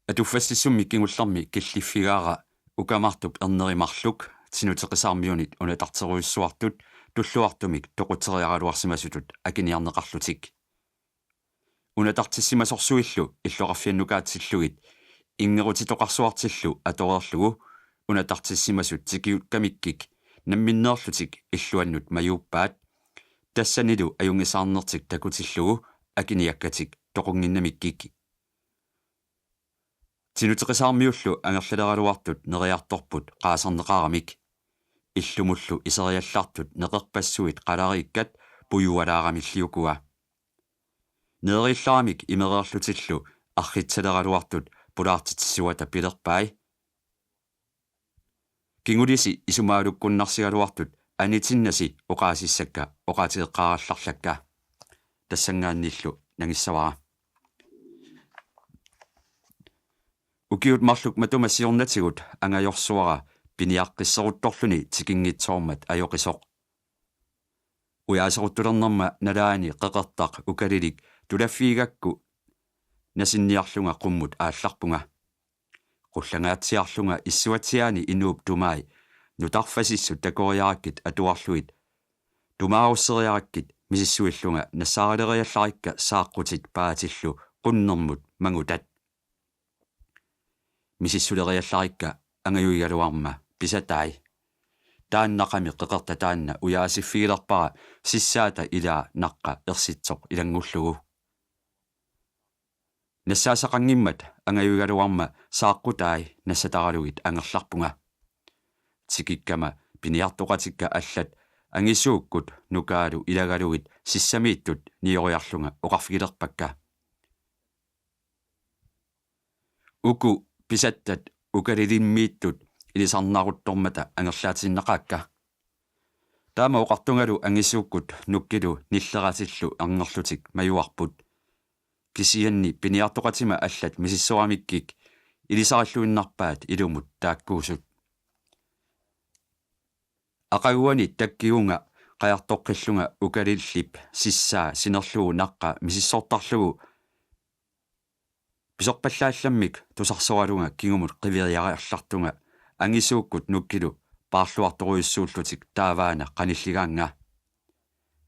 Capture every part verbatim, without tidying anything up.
Atuffassissummik kingullermi killiffigaara Ukamartup erneri marluk Tinuteqisaarmiunit unatarterujussuartut tulluartumik toquteriaraluarsimasutut akiniarneqarlutik. Unatartissimasorsuillu illoqarfiannukaatillugit inngerutitoqarsuartillu atoreerlugu unatartissimasut tikiukkamikkik namminneerlutik illuannut majuuppaat, tassanilu ajunngisaarnertik takutillugu akiniakkatik toqunnginnamikkik. Tinuteqisaarmiullu angerlaleraluartut neriartorput qaasarneqaramik. Illumullu iseriallartut neqerpassuit qalariikkat pujualaaramilliukua. Neeriillaramik imereerlutillu arritsaleraluartut pulaartitsisuata pilerpai: Kingulisi isumaalukkunnarsigaluartut anitinnasi oqaasissakka oqaatigeqqaarallarlakka. Tassanngaanniillu nangissavara. Ukiut marluk matuma siornatigut angajorsuara piniaqqisseruttorluni tikinngitsoormat ajoqisoq. Ujaaseruttulernerma nalaani qeqertaq Ukalilik tulaffigigakku nasinniarlunga qummut aallarpunga. Qullangaatsiarlunga issuatsiaani inuup tumai nutarfasissut takoriarakkit atuarlugit tumaarusseriarakkit misissuillunga nassaaraleriallarikka saaqqutit paatillu qunnermut mangutat. Misissuleriallarikka angajuigaluarma pisatai. Taannaqami qeqertat taanna ujaasiffigilerpara sissaata ilaa naqqa ersitsoq ilanngullugu. Nassaassaqanngimmat angajuigaluarma saaqqutai nassataralugit angerlarpunga. Tikikkama piniartoqatikka allat angisuukkut nukaalu ilagalugit sissamiittut nioriarlunga oqarfigilerpakka: Uku pisattat Ukalilimmiittut ilisarnaruttormata angerlaatiinnaqaakka. Taama oqartungalu angisuukkut nukkilu nilleratillu angerlutik majuarput. Kisianni piniartoqatima allat misissoramikkik ilisarilluinnarpaat ilumut taakkuusut. Aqaguani takkivunga qajartoqqillunga Ukalillip sissaa sinerlugu naqqa misissortarlugu pisorpallaallarmik tusarsoralunga kingumut qiveriariarlartunga angisuukkut nukkilu paarluartorujussuullutik taavaana qanilligaannga.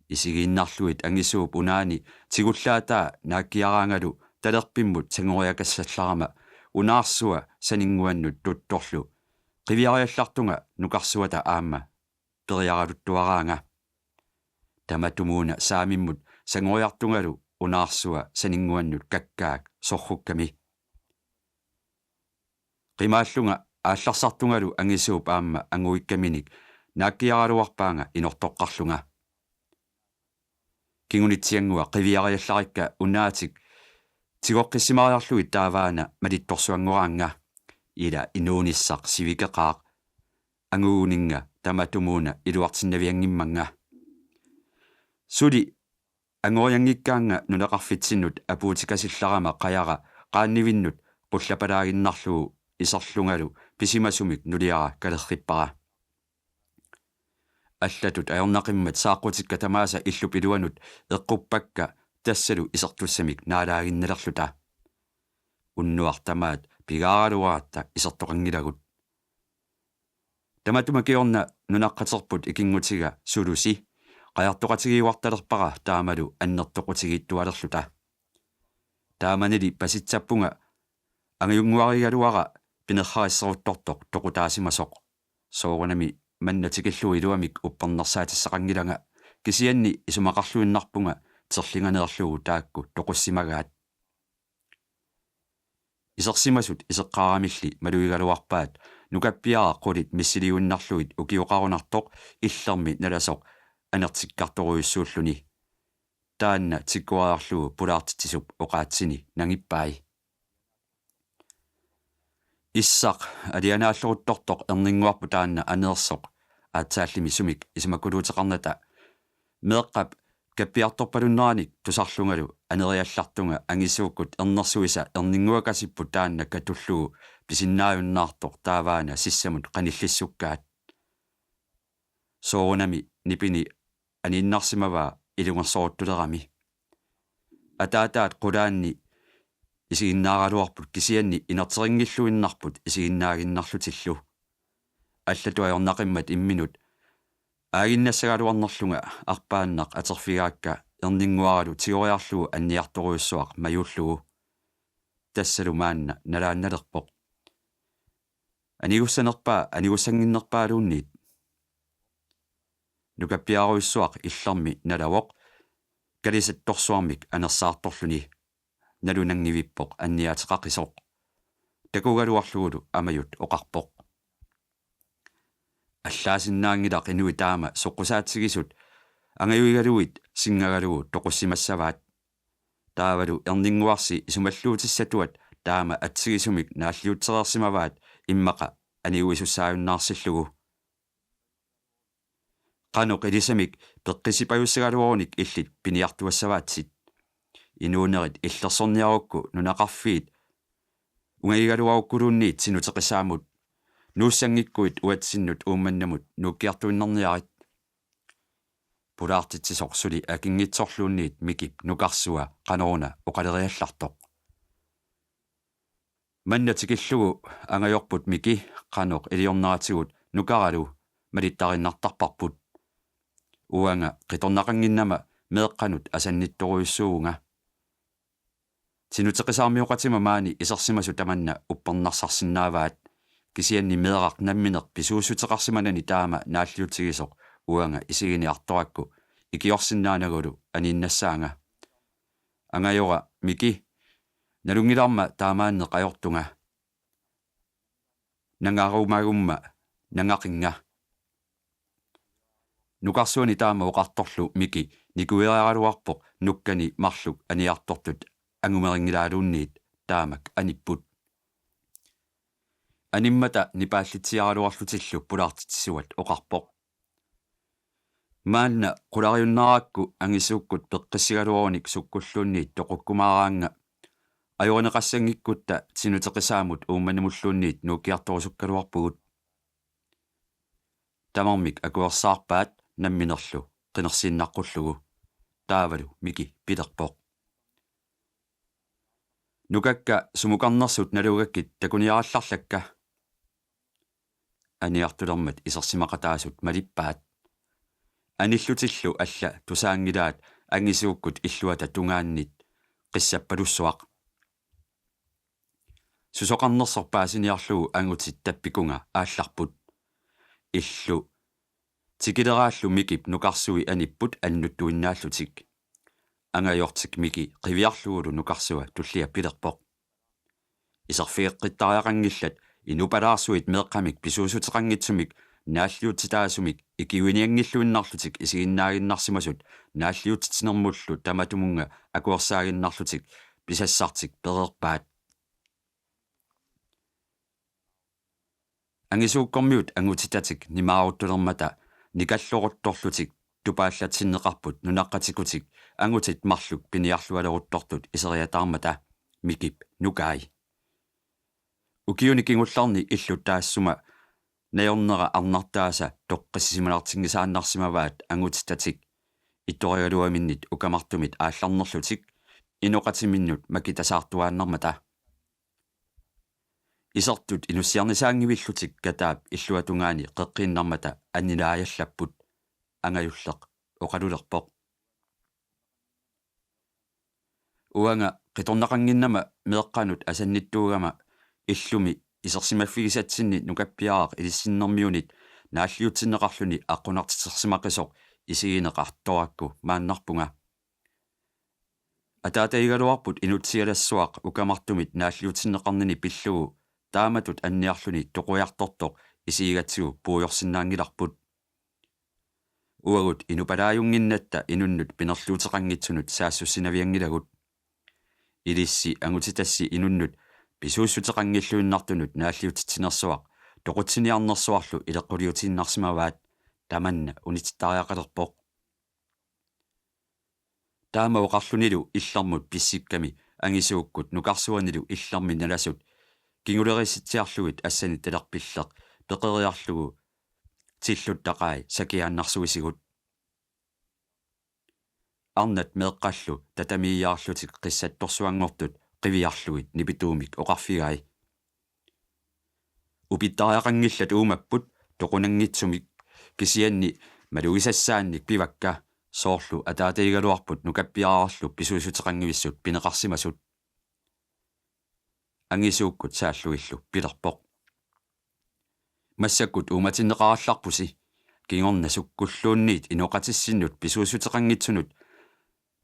Isigiinnarlugit angisuup unaani tigullaataa naakkiaraangalu talerpimmut sangoriakassallarama unaarsua saninnguannut tuttorlu qiviariallartunga nukarsuata aamma periaraluttuaraanga. Tamatumuuna saamimmut sangoriartungalu unaarsua saninnguannut kakkaak sorrukkami. Qimaallunga aallarsartungalu angisuup aamma anguikkaminik naakkiaraluarpaanga inortoqqarlunga. Kingunitsiannguaq qiviariallarikka unaatik tigoqqissimariarlugit taavaana malittorsuanngoraannga. Ila inuunissaq sivikeqaaq. Anguguninnga tamatumuuna iluartinnavianngimmannga. Suli angorianngikkaannga nunaqarfitsinnut apuutikasillarama qajara qaannivinnut qullapalaaginnarlugu iserlungalu pisimasumik nuliara kalerrippara. Allatut ajornaqimmat saaqqutikka tamaasa illup iluanut eqquppakka tassalu isertussamik naalaaginnalerluta. Unnuaq tamaat pigaaraluaratta isertoqanngilagut. Tamatuma kingorna nunaqqaterput ikinngutiga sulusi qajartoqatigiuartalerpara taamalu annertoqutigiittualerluta. Taamanili pasitsappunga angajunnguarigaluara pinerrarisseruttortoq toqutaasimasoq. Soorunami manna tikillugu iluamik uppernersaatissaqanngilanga, kisianni isumaqarluinnarpunga terlinganeerlugu taakku toqussimagaat. Isersimasut iseqqaaramilli malugigaluarpaat nukappiaraq qulit missiliuinnarlugit ukioqarunartoq illermi nalasoq anertikkartorujussuulluni. Taanna tikkuariarlugu pulaartitsisup oqaatsini nangippai. Issaq alianaalleruttortoq erninnguarput taanna aneersoq aatsaallimi sumik isumakkuluuteqarnata. Meeqqap kappiartorpalunneranik tusarlungalu aneriallartunga angisuukkut ernersuisa erninnguakasipput taanna katullugu pisinnaajunnaartoq taavaana sissamut qanillissukkaat. Soorunami nipini aniinnarsimavaa ilungersoruttulerami. Ataataat qulaanni isiginnaaraluarput kisianni inerterinngilluinnarput isiginnaaginnarlutillu. Allatut ajornaqimmat imminut aaginnassagaluarnerlunga arpaannaq aterfigaakka erninnguaralu tigoriarlugu anniartorujussuaq majuullugu. Tassalu maanna nalaannalerpoq. Anigussanerpaa anigussannginnerpaaluunniit. Nukappiarujussuaq illermi nalavoq kalisattorsuarmik anersaartorluni. Nalunanngivippoq anniaateqaqisoq. Takugaluarlugulu Amajut oqarpoq: Allaasinnaanngilaq inuit taama soqqusaatsigisut angajuigalugit sinngagalugu toqussimassavaat. Taavalu erninnguarsi isumalluutissatuat taama atsigisumik naalliutsereersimavaat immaqa aniguisussaajunnaarsillugu. Qanoq ilisamik peqqissipajussagaluarunik illit piniartuassavaatsit. Inuunerit illersorniarukku nunaqarfiit ungagigaluarukkuluunniit Sinuteqisaammut nuussanngikkuit uatsinnut Uummannamut nuukkiartuinnarniarit. Pulaartitsisoq suli akinngitsorluunniit Mikip nukarsua qanoruna oqaleriallartoq. Manna tikillugu angajorput Miki qanoq iliorneratigut nukaralu malittariinnartarparput. Uanga qitornaqannginnama meeqqanut asannittorujussuuvunga. Sinuteqisaarmioqatima maani isersimasut tamanna uppernarsarsinnaavaat, kisianni meeraq nammineq pisuussuteqarsimanani taama naalliutsigisoq uanga isigineq artorakku ikiorsinnaanagulu aniinnassaanga. Angajora Miki, nalunngilarma taamaanneq ajortunga. Nangarumagumma nangaqinnga. Nukarsuani taama oqartorlu Miki nikueriaraluarpoq nukkani marluk aniartortut angumerinngilaaluunniit taamak anipput. Animmata nipaallitsiaraluarlutillu pulaartitsisuat oqarpoq: Maanna qulariunnaarakku angisuukkut peqqissigaluarunik sukkulluunniit toqukkumaaraannga. Ajorineqassanngikkutta Sinuteqisaammut Uummannamulluunniit nuukkiartorusukkaluarpugut. Tamarmik akuersaarpaat namminerlu qinersiinnaqqullugu. Taavalu Miki pilerpoq: Nukakka sumukarnersut nalugakkit takuniarallarlakka. Aniartulermat isersimaqataasut malippaat. Anillutillu alla tusaanngilaat angisuukkut illuata tungaannit qissappalussuaq. Susoqarnersoq paasiniarlugu angutit tappikunga aallarput. Illu tikileraallu Mikip nukarsui anipput annuttuinnaallutik. Angajortik Miki qiviarlugulu nukarsua tullia pilerpoq: Iserfigeqqittariaqanngillat inupalaarsuit meeqqamik pisuussuteqanngitsumik naalliutsitaasumik ikiuinianngilluinnarlutik isiginnaaginnarsimasut naalliutsitsinermullu tamatumunnga akuersaaginnarlutik pisassartik pereerpaat. Angisuukkormiut angutitatik nimaaruttulermata nikalloruttorlutik tupaallatsinneqarput nunaqqatikutik angutit marluk piniarlualeruttortut iseriataarmata Mikip nukai. Ukiuni kingullerni illut taassuma najornera arnartaasa toqqissisimanartinngisaannarsimavaat angutitatik ittorigaluaminnit ukamartumit aallarnerlutik inoqatiminnut makitasaartuaannarmata. Isertut inussiarnisaanngivillutik Kataap illuatungaani qeqqiinnarmata anilaajallapput, angajulleq oqalulerpoq: Uanga qitornaqannginnama meeqqanut asannittuugama illumi isersimaffigisatsinni nukappiaraq ilissinnermiunit naalliutsinneqarluni aqqunartitersimaqisoq isigineqartorakku maannarpunga. Ataatagigaluarput inutsialassuaq ukamartumit naalliutsinneqarnini pillugu taamatut anniarluni toqoriartortoq isigigatsigu puigorsinnaanngilarput. Uagut inupalaajunnginnatta inunnut pinerluuteqanngitsunut saassussinavianngilagut. Ilissi angutitassi inunnut pisuussuteqanngilluinnartunut naalliutsitsinersuaq toqutsiniarnersuarlu ileqquliutiinnarsimavaat, tamanna unitittariaqalerpoq. Taama oqarlunilu illermut pissikkami angisuukkut nukarsuanilu illermi nalasut kinguleriissitsiarlugit assani talerpilleq peqeriarlugu tilluttaqai sakiaannarsuisigut. Arnat meeqqallu tatamiiaarlutik qissattorsuanngortut qiviarlugit nipituumik oqarfigai: Upittariaqanngillat uumapput toqunanngitsumik, kisianni malugisassaannik pivakka, soorlu ataatigigaluarput nukappiararlu pisuussuteqanngivissut pineqarsimasut. Angisuukkut saallugillu pilerpoq: Massakkut uumatinneqarallarpusi, kingorna sukkulluunniit inoqatissinnut pisuussuteqanngitsunut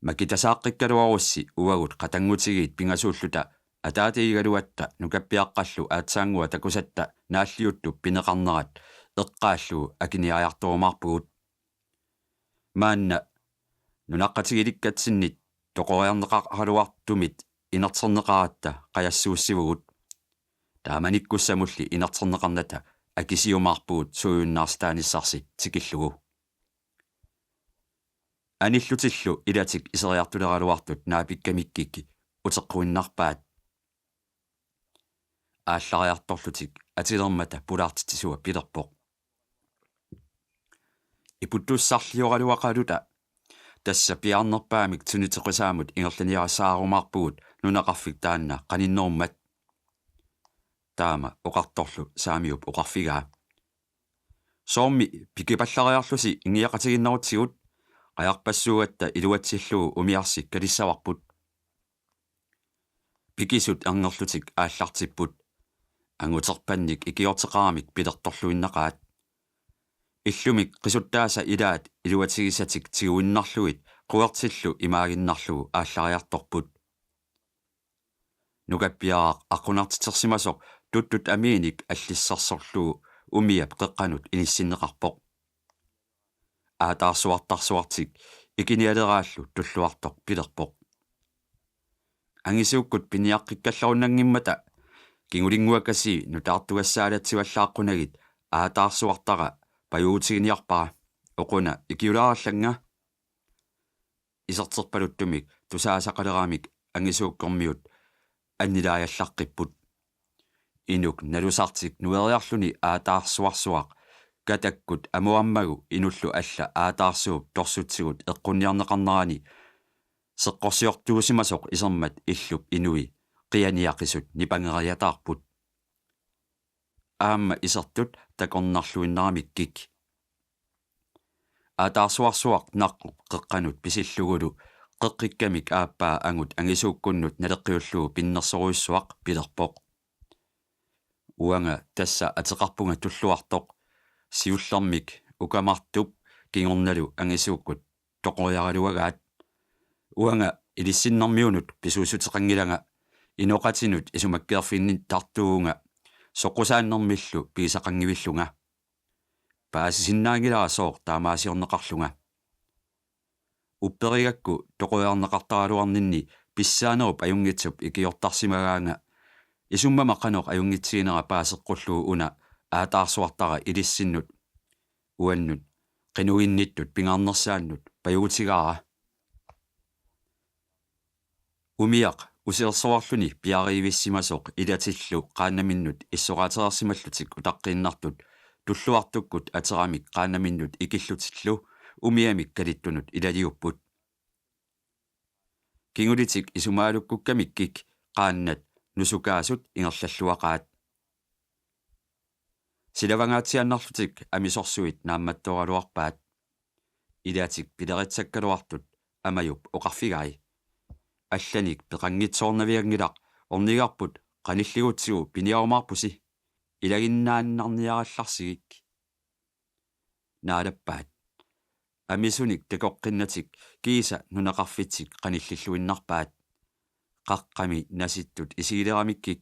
makitasaaqqikkaluarussi uagut qatanngutigiit pingasuulluta ataatigigaluatta nukappiaqqallu aatsaannguaq takusatta naalliuttup pineqarnerat eqqaallugu akiniariartorumaarpugut. Maanna nunaqqatigilikkatsinnit toqoriarneqaraluartumit inerterneqaratta qajassuussivugut. Taamanikkussamulli inerterneqarnata akisiumaarpugut suujunnaarsitaanissarsi tikillugu. Anillutillu ilatik iseriartuleraluartut naapikkamikkik uteqquinnarpaat. Aallariartorlutik atilermata pulaartitsisua pilerpoq: Iputtussarlioraluaqaluta. Tassa piaarnerpaamik Tuniteqisaamut ingerlaniassaarumaarpugut nunaqarfik taanna qaninnerummat. Taama oqartorlu Saamiup oqarfigaa: Soormi pikipallariarlusi ingiaqatiginnerutsigut? Qajarpassuugatta iluatsillugu umiarsi kalissavarput. Pikisut erngerlutik aallartipput. Anguterpannik ikiorteqaramik pilertorluinnaqaat. Illumik qisuttaasa ilaat iluatigisatik tiguinnarlugit quertillu imaaginnarlugu aallariartorput. Nukappiaraq aqqunartitersimasoq tuttut amiinik allissersorlugu umiap qeqqanut inissinneqarpoq. Aataarsuartarsuartik ikinialeraallu Tulluartoq pilerpoq: Angisuukkut piniaqqikkallarunanngimmata kingulinnguakasiit nutaartugassaalatsivallaaqunagit aataarsuartara pajuutiginiarpara, oquna ikiulaarallannga. Iserterpaluttumik tusaasaqaleramik angisuukkormiut annilaajallaqqippput. Inuk nalusartik nueriarluni aataarsuarsuaq katakkut amuammagu inullu alla aataarsuup torsutsigut eqqunniarneqarnerani seqqorsiortuusimasoq isermat illup inui qianiaqisut nipangeriataarput. Aamma isertut takornarluinnaramikkik. Aataarsuarsuaq naqqup qeqqanut pisillugulu qeqqikkamik aappaa angut angisuukkunnut naleqqiullugu pinnersorujussuaq pilerpoq: Uanga tassa ateqarpunga Tulluartoq, siullermik ukamartup kingornalu angisuukkut toqoriaraluagaat. Uanga ilissinnermiunut pisuussuteqanngilanga, inoqatinut isumakkeerfiginnittartuuvunga, soqqusaannermillu pigisaqanngivillunga. Paasisinnaanngilara sooq taamaasiorneqarlunga. Upperigakku toqoriarneqartaraluarninni pissaanerup ajunngitsup ikiortarsimagaanga, isummama qanoq ajunngitsiginera paaseqqullugu una aataarsuartara ilissinnut uannut qinuginnittut pingaarnersaannut pajuutigaara. Umiaq usilersuarluni piariivissimasoq ilatillu qaannaminnut issoqaatereersimallutik utaqqiinnartut Tulluartukkut ateramik qaannaminnut ikillutillu umiamik kalittunut ilaliupput. Kingulitik isumaalukkukkamik qaannat nusukaasut ingerlalluaqaat. Silavangaatsiaannarlutik amisorsuit naammattooraluarpaat. Ilatik pileritsakkaluartut Amajup oqarfigai: Allanik peqanngitsoornavianngilaq, ornigarput qanilligutsigu piniarumaarpusi, ilaginnaannarniarallarsigik. Naalappaat. Amisunik takoqqinnatik kiisa nunaqarfitsik qanillilluinnarpaat. Qaqqami nasittut isigileramikkik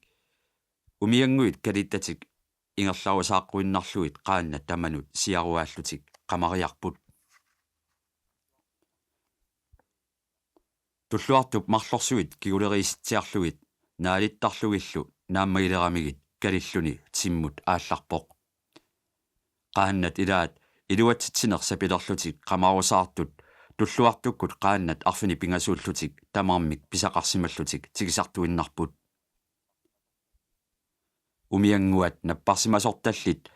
umiannguit kalittatik ingerlarusaaqquinnarlugit qaannat tamanut siaruaallutik qamariarput. Tulluartup marlorsuit kiguleriissitsiarlugit naalittarlugillu naammagileramigit kalilluni timmut aallarpoq. Qaannat ilaat iluatsitsineq sapilerlutik qamarusaartut Tulluartukkut qaannat arfineq-pingasuullutik tamarmik pisaqarsimallutik tikisartuinnarput. Umiannguat napparsimasortallit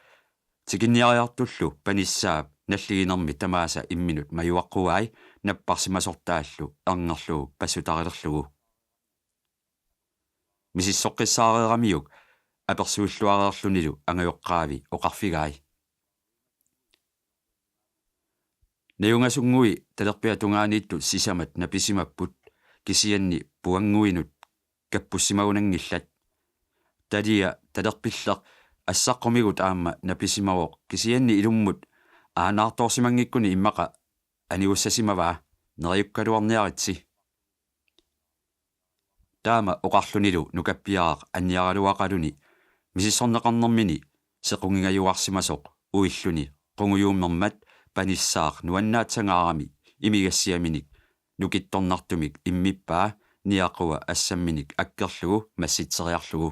tikinniariartullu panissaap nalliginermi tamaasa imminut majuaqqugai napparsimasortaallu erngerlugu passutarilerlugu. misissoqqissaareeramiuk apersuilluareerlunilu angajoqqaavi oqarfigai: Najungasunnguit talerpiata tungaaniittut sisamat napisimapput, kisianni puannguinut kappussimagunanngillat. Talia talerpilleq assaqqumigut aamma napisimavoq, kisianni ilummut aanaartoorsimanngikkuni immaqa anigussasimavaa: Neriukkaluarniaritsi. Taama oqarlunilu nukappiaraq anniaraluaqaluni misissorneqarnermini sequngingajuarsimasoq uilluni qungujuummermat panissaaq nuannaatsangaarami imigassiaminik nukittornartumik immippaa niaqua assamminik akkerlugu massitseriarlugu.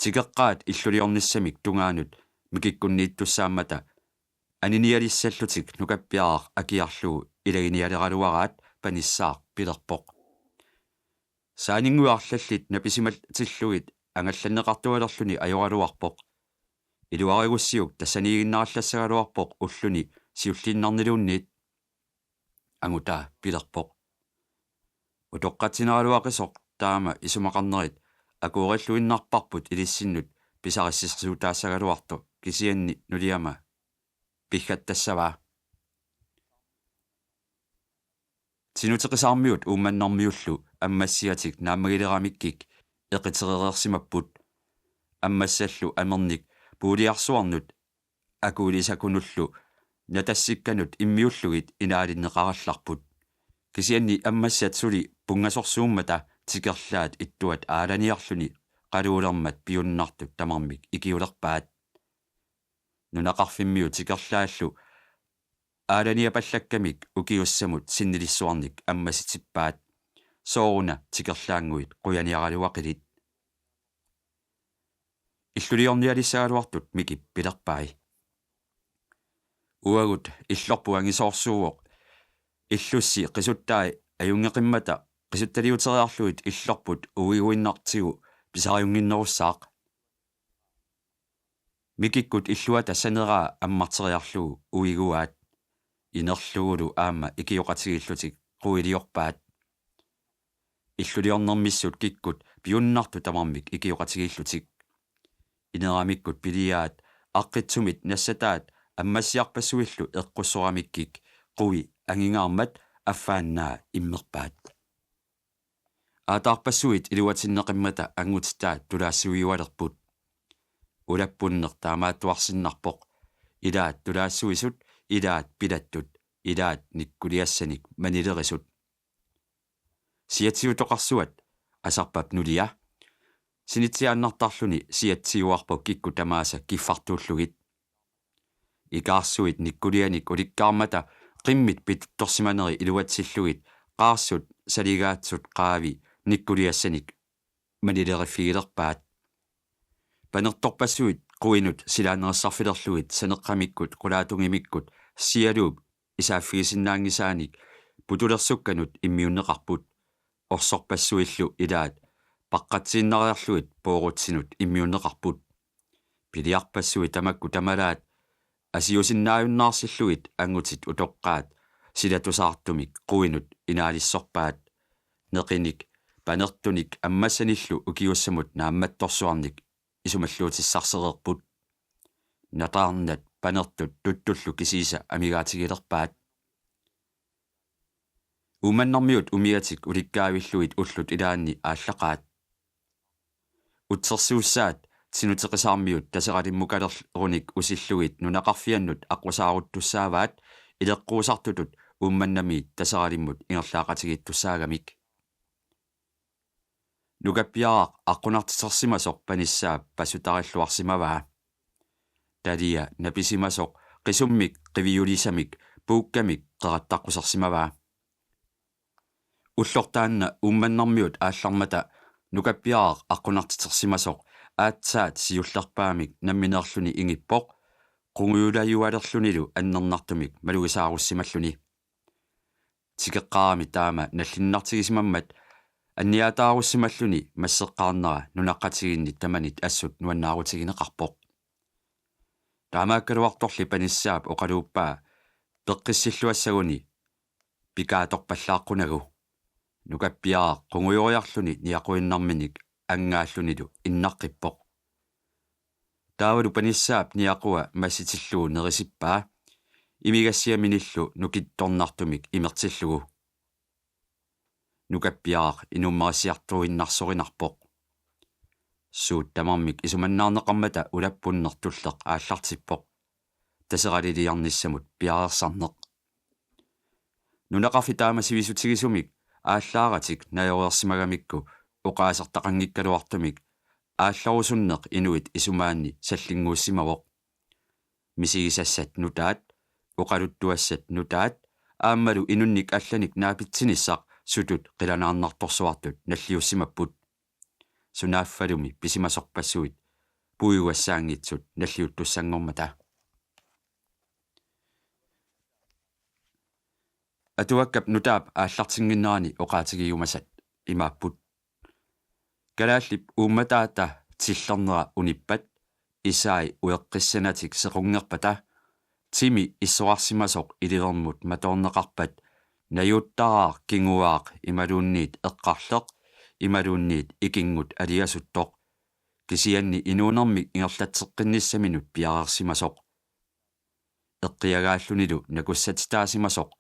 Tikeqqaat illuliornissamik tungaanut mikikkunniittussaammata aninialissallutik nukappiaraq akiarlugu ilaginialeraluaraat panissaaq pilerpoq: Saaninnguit arlallit napisimatillugit angallanneqartualerluni ajoraluarpoq. Iluarigussiuk tassaniiginnarallassagaluarpoq ulluni siulliinnarniluunniit. Angutaa pilerpoq: Utoqqatsineraluaqisoq taama isumaqarnerit akuerilluinnarparput ilissinnut pisarississuutaassagaluartoq, kisianni nuliama piggattassavaa. Tinuteqisaarmiut Uummannarmiullu ammassiatik naammagileramikkik eqiterereersimapput. Ammassallu amernik puuliarsuarnut akuilisakunullu natassikkanut immiullugit inaalinneqarallarput. Kisianni ammassat suli punngasorsuummata tikerlaat ittuat aalaniarluni qaluulermat piunnartut tamarmik ikiulerpaat. Nunaqarfimmiut tikerlaallu aalaniapallakkamik ukiussamut sinnilissuarnik ammasitippaat. Sooruna tikerlaannguit qujaniaraluaqilit? Illuliornialissagaluartut Mikip pilerpai: Uagut illorput angisoorsuuvoq. Illussi qisuttai ajunngeqimmata qisuttaliuteriarlugit illorput uiguinnartigu pisariunnginnerussaaq. Mikikkut illuata saneraa ammarteriarlugu uiguaat. Inerlugulu aamma ikioqatigiillutik quiliorpaat. Illuliornermissut kikkut piunnartut tamarmik ikioqatigiillutik. Ineramikkut piliaat aqqitsumit nassataat ammassiarpassuillu eqqussoramikkik qui angingaarmat affaannaa immerpaat. Aataarpassuit iluatinneqimmata angutitaat tulaassuiualerput. Ulappunneq taamaattuarsinnarpoq: Ilaat tulaassuisut, ilaat pilattut, ilaat nikkuliassanik manilerisut. Siatsiutoqarsuat, asarpap nulia. Sinitsiaannartarluni siatsiuarpoq kikkut tamaasa kiffartuullugit. Ikaarsuit nikkulianik ulikkaarmata qimmit pituttorsimaneri iluatsillugit qaarsut saligaatsut qaavi nikkuliassanik manileriffigilerpaat. Panertorpassuit quinut silaannerissarfilerlugit saneqqamikkut qulaatungimikkut sialuup isaaffigisinnaanngisaanik putulersukkanut immiunneqarput. Orsorpassuillu ilaat paqqatsiinnariarlugit poorutsinut immiunneqarput. Piliarpassuit tamakku tamalaat asiusinnaajunnaarsillugit angutit utoqqaat silatusaartumik quinut inaalissorpaat. Neqinik panertunik ammassanillu ukiussamut naammattorsuarnik isumalluutissarsereerput. Nataarnat panertut tuttullu kisiisa amigaatigilerpaat. Uummannarmiut umiatik ulikkaavillugit ullut ilaanni aallaqaat. Utsersuussaat Tinuteqisaarmiut Taseralimmukalerunik usillugit nunaqarfiannut aqqusaaruttussaavaat ileqquusartutut Uummannamiit Taseralimmut ingerlaaqatigiittussaagamik. Nukappiaraq aqqunartitersimasoq Panissaap passutarilluarsimavaa. Talia napisimasoq qisummik qiviulisamik puukkamik qerattaqqusersimavaa. Ullortaanna Uummannarmiut aallarmata nukappiaraq aqqunartitersimasoq aatsaat siullerpaamik nammineerluni ingippoq, qungujulajualerlunilu annernartumik malugisaarussimallugu. Tikeqqaarami taama nallinnartigisimammat anniataarussimalluni masseqqaarnera nunaqqatigiinni tamanit assut nuannaarutigineqarpoq. Taamaakkaluartorli Panissaap oqaluuppaa peqqissilluassaguni pikaatorpallaaqqunagu. Nukappiaraq qungujoriarluni niaquinnarminik angaallunilu innaqqippoq. Taavalu panissaap niaqua massitillugu nerisippaa, imigassiaminillu nukittornartumik imertillugu. Nukappiaraq inummerissiartuinnarsorinarpoq. Suut tamarmik isumannaarneqarmata ulappunneq tulleq aallartippoq, Taseraliliarnissamut piareersarneq. Nunaqarfik taama sivisutigisumik aallaaratik najoreersimagamikku oqaasertaqanngikkaluartumik aallorusunneq inuit isumaanni sallinnguussimavoq. Misigisassat nutaat, oqaluttuassat nutaat, aammalu inunnik allanik naapitsinissaq sutut qilanaarnartorsuartut nalliussimapput. Sunaaffalumi pisimasorpassuit puigugassaanngitsut nalliuttussanngormata. Atuakkap nutaap aallartinnginnerani oqaatigiumasat imaapput: Kalaallip uummataata tillernera unippat, isai ueqqissanatik sequnngerpata, timi issuarsimasoq ilivermut matoorneqarpat, najuuttaraaq kinguaaq imaluunniit eqqarleq imaluunniit ikinngut aliasuttoq, kisianni inuunermik ingerlatseqqinnissaminut piareersimasoq. Eqqiagaallunilu nakussatitaasimasoq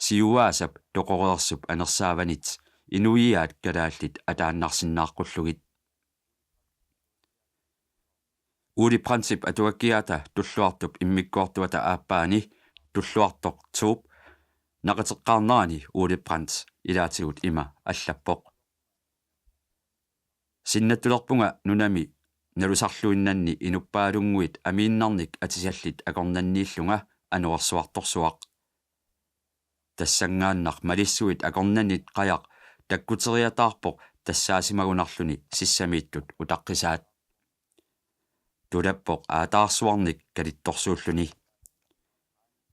siuaasap toqoreersup anersaavanit inuiaat kalaallit ataannarsinnaaqqullugit. Ole Brandtip atuakkiaata Tulluartup immikkoortuata aappaani Tulluartoq to-p naqiteqqaarnerani Ole Brandt ilaatigut ima allappoq: Sinnattulerpunga nunami nalusarluinnanni inuppaalunnguit amiinnarnik atisallit akornanniillunga anorersuartorsuaq. Tassanngaannaq malissuit akornannit qajaq takkuteriataarpoq tassaasimagunarluni sissamiittut utaqqisaat. Tulappoq aataarsuarnik kalittorsuulluni.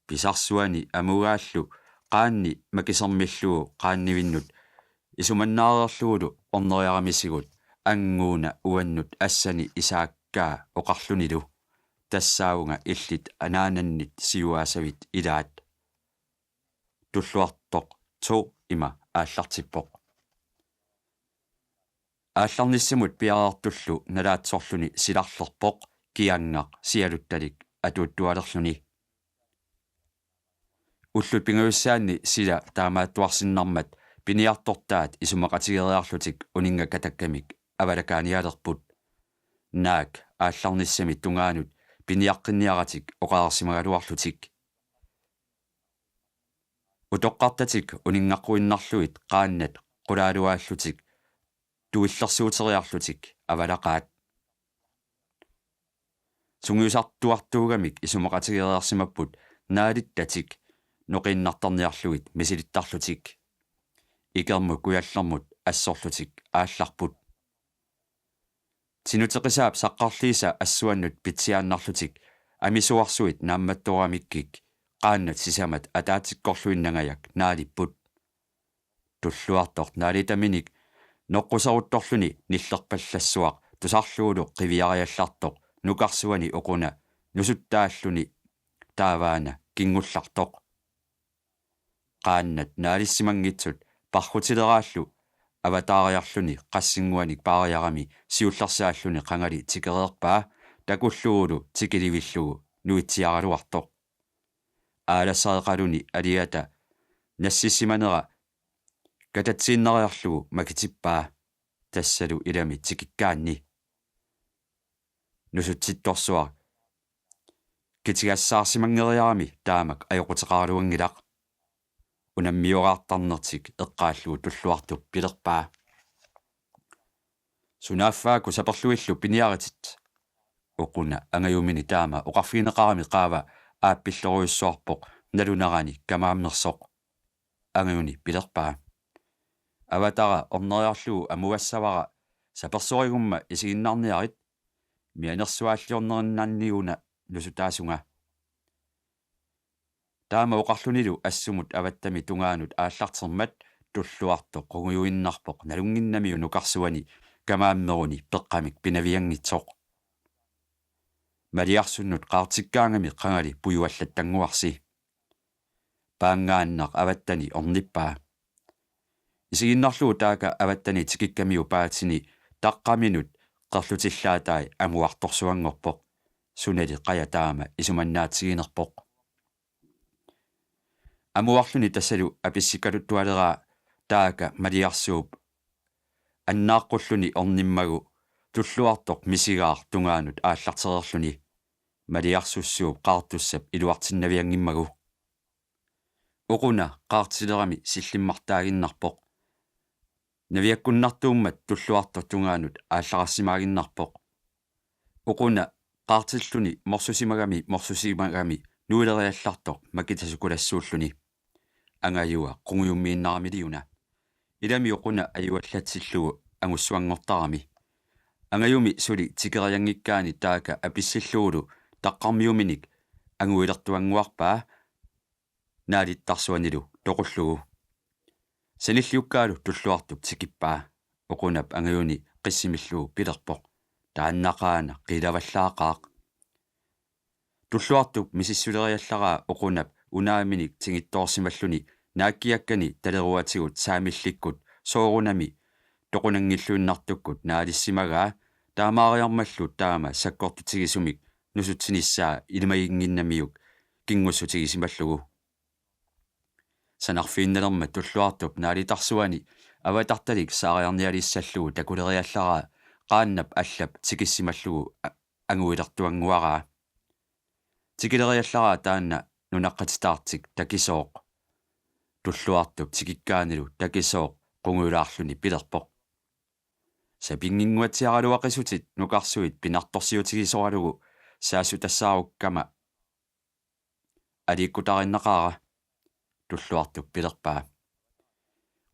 Pisarsuani amugaallu qaanni makisermillugu qaannivinnut isumannaareerlugulu orneriaramisigut annguuna uannut assani isaakkaa oqarlunilu: Tassaavunga illit anaanannit siuaasavit ilaat. Tulluartoq to ima aallartippoq. Aallarnissamut piareertullu nalaatsorluni silarlerpoq kiangaq sialuttalik atuuttualerluni. Ullut pingajussaanni sila taamaattuarsinnarmat piniartortaat isumaqatigeriarlutik uninnga katakkamik avalakaanialerput. Naak aallarnissami tungaanut piniaqqinniaratik oqareersimagaluarlutik. Utoqqartatik uninngaqquinnarlugit qaannat qulaaluaallutik tuillersuuteriarlutik avalaqaat. Sungiusartuartuugamik isumaqatigereersimapput naalittatik noqiinnartarniarlugit misilittarlutik. Ikermut kujallermut assorlutik aallarput. Tinuteqisaap saqqarliisa assuannut pitsiaannarlutik amisuarsuit naammattooramikkik qaannat sisamat ataatsikkorluinnangajak naalipput. Tulluartoq naalitaminik noqquseruttorluni nillerpallassuaq tusarlugulu qiviariallartoq nukarsuani uquna nusuttaalluni taavaana kinngullartoq. Qaannat naalissimanngitsut parrutileraallu avataariarluni qassinnguanik paariarami siullersaalluni qangali tikereerpaa takullugulu tikilivillugu nuitsiaraluartoq. Aalassareqaluni aliata nassissimanera katatsiinnariarlugu makitippaa, tassalu ilami tikikkaanni. Nusutsittorsuaq kitigassaarsimanngeriarami taamak ajoquteqaraluanngilaq. Unammioraartarnertik eqqaallugu Tulluartup pilerpaa: Sunaaffa-aaku saperlugillu piniaritit. Uquna angajumini taama oqarfigineqarami qaava aappillorujussuarpoq nalunerani kamaammersoq. Angajuni pilerpaa: Avatara orneriarlugu amugassavara, sapersorigumma isiginnaarniarit, mianersuaalliornerinnanniguna nusutaasunga. Taama oqarlunilu assumut avattami tungaanut aallartermat Tulluartoq qungujuinnarpoq nalunnginnamiuk nukarsuani kamaammeruni peqqamik pinavianngitsoq. Maliarsunnut qaartikkaangami qangali pujuallattannguarsi. Paanngaannaq avattani ornippaa. Isiginnarlugu taaka avattani tikikkamiuk paatini taqqaminut qerlutillaatai amuartorsuanngorpoq. Sunali qaja taama isumannaatiginerpoq. Amuarluni tassalu apissikkaluttualeraa taaka Maliarsuup annaaqqulluni ornimmagu Tulluartoq misigaaq tungaanut aallartereerluni. Maliarsussuup qaartussap iluartinnavianngimmagu. Uquna qaartilerami sillimmartaaginnarpoq. Naviakkunnartuummat Tulluartoq tungaanut aallararsimaaginnarpoq. Uquna qaartilluni morsusimagami morsusimagami nuileriallartoq makitasukulassuulluni. Angajua qungujummiinnaramiliuna. Ilami uquna ajuallatsillugu angussuanngortarami. Angajumi suli tikerianngikkaani taaka apissillugulu taqqarmiuminik anguilertuannguarpaa naalittarsuanilu toqullugu. Sanilliukkaalu Tulluartup tikippaa. Uqunap angajuni qissimillugu pilerpoq: Taannaqaana qiilavallaaqaaq. Tulluartup misissuleriallaraa Uqunap unaaminik tingittoorsimalluni naakkiakkani taleruatigut saamillikkut soorunami toqunanngilluinnartukkut naalissimagaa taamaariarmallu taama sakkortutigisumik nusutsinissaa ilimaginnginnamiuk kinngussutigisimallugu. Sanarfiinnalermat Tulluartup naalitarsuani avatartalik saariarnialissallugu takuleriallaraa qaannap allap tikissimallugu a-, anguilertuannguaraa. Tikileriallaraa taanna nunaqqatitaartik Takisooq. Tulluartup tikikkaanilu Takisooq qungujulaarluni pilerpoq: Sapinnginnguatsiaraluaqisutit nukarsuit pinartorsiutigisoralugu saassutassaarukkamma aliikkutarinnaqaara. Tulluartup pilerpaa: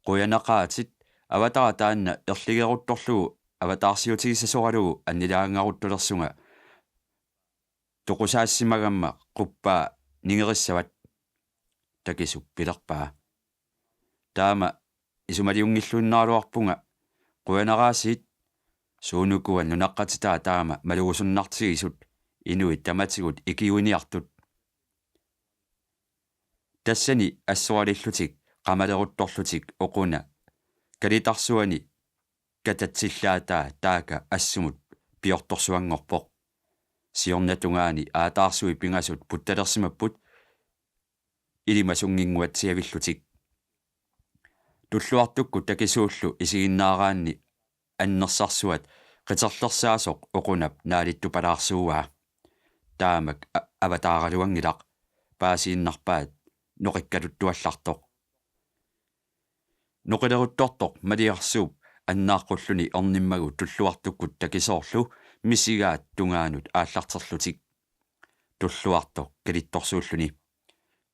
Qujanaqaatit, avatara taanna erligeruttorlugu avataarsiutigisasoralugu annilaangaruttulersunga toqusaassimagamma quppaa ningerissavat. Takisup pilerpaa: Taama isumaliunngilluinnaraluarpunga. Qujanaraasiit, suunukua nunaqqatitaa taama malugusunnartigisut, inuit tamatigut ikiuiniartut. Tassani assoralillutik qamaleruttorlutik Uquna kalitarsuani katatsillaataa taaka assumut piortorsuanngorpoq. Siornatungaani aataarsuit pingasut puttalersimapput ilimasunnginnguatsiavillutik. Tulluartukkut Takisuullu isiginnaaraanni annersarsuat qiterlersaasoq Uqunap naalittupalaarsuuaa. Taamak a-, avataaraluanngilaq, paasiinnarpaat noqikkaluttuallartoq. Noqileruttortoq Maliarsuup annaaqqulluni ornimmagu Tulluartukkut Takisoorlu misigaat tungaanut aallarterlutik. Tulluartoq kalittorsuulluni: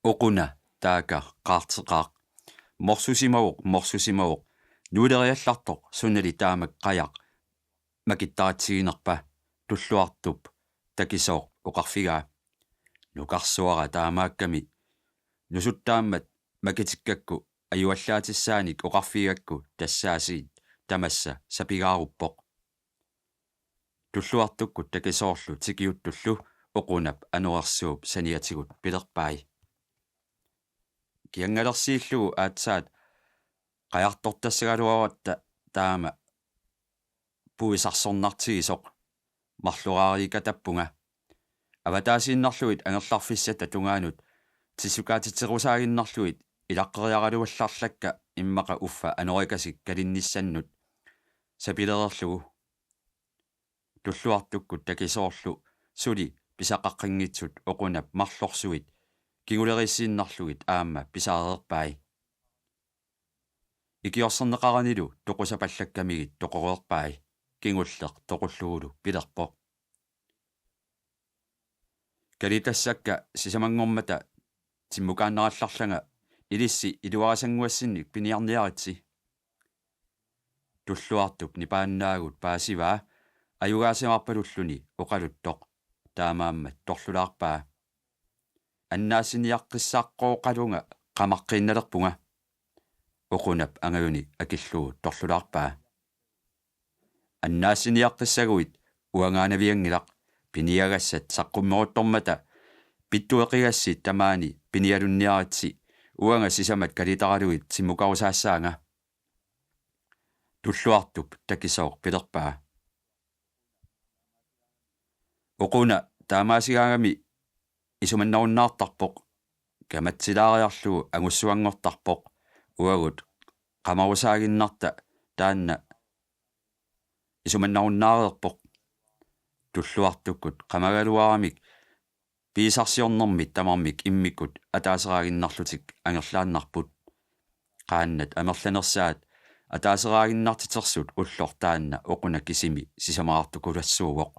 Uquna taaka qaarteqaaq. Morsusimavoq, morsusimavoq. Nuileriallartoq sunali taamak qajaq makittaratsiginerpa? Tulluartup Takisooq oqarfigaa: Nukarsuara taamaakkami. Nusuttaammat makitikkakku ajuallaatissaanik oqarfigigakku tassaasiit tamassa sapigaaruppoq. Tulluartukkut Takisoorlu tikiuttullu Uqunap anorersuup saniatigut pilerpai: Kiangalersiillugu aatsaat qajartortassagaluaratta taama puisarsornartigisoq, marloraariikatappunga. Avataasiinnarlugit angerlarfissatta tungaanut tissukaatiterusaaginnarlugit ilaqqeriaraluallarlakka immaqa uffa anorikasik kalinnissannut sapilereerlugu. Tulluartukkut Takisoorlu suli pisaqaqqinngitsut Uqunap marlorsuit kinguleriissiinnarlugit aamma pisaareerpai. Ikiorserneqaranilu toqusapallakkamigit toqoreerpai. Kingulleq toqullugulu pilerpoq: Kalitassakka sisamanngormata timmukaannarallarlanga, ilissi iluarisannguassinnik piniarniaritsi. Tulluartup nipaannaagut paasivaa ajugaasimaarpalulluni oqaluttoq. Taamaammat torlulaarpaa: Annaassiniaqqissaqqooqalunga qamaqqiinnalerpunga. Uqunap angajuni akillugu torlulaarpaa: Annaassiniaqqissaguit uangaanavianngilaq, piniagassat saqqummeruttormata pittueqigassi tamaani pinialunniaritsi, uanga sisamat kalitaralugit timmukarusaassaanga. Tulluartup Takisooq pilerpaa: Uquna taamaasigaangami isumannarunnaartarpoq, kamatsilaariarlugu angussuanngortarpoq, uagut qamarusaaginnarta taanna isumannarunnaareerpoq. Tulluartukkut qamagaluaramik piisarsiornermit tamarmik immikkut ataaseraaginnarlutik angerlaannarput. Qaannat amerlanersaat ataaseraaginnartitersut ulloq taanna Uquna kisimi sisamaqartukulassuuvoq.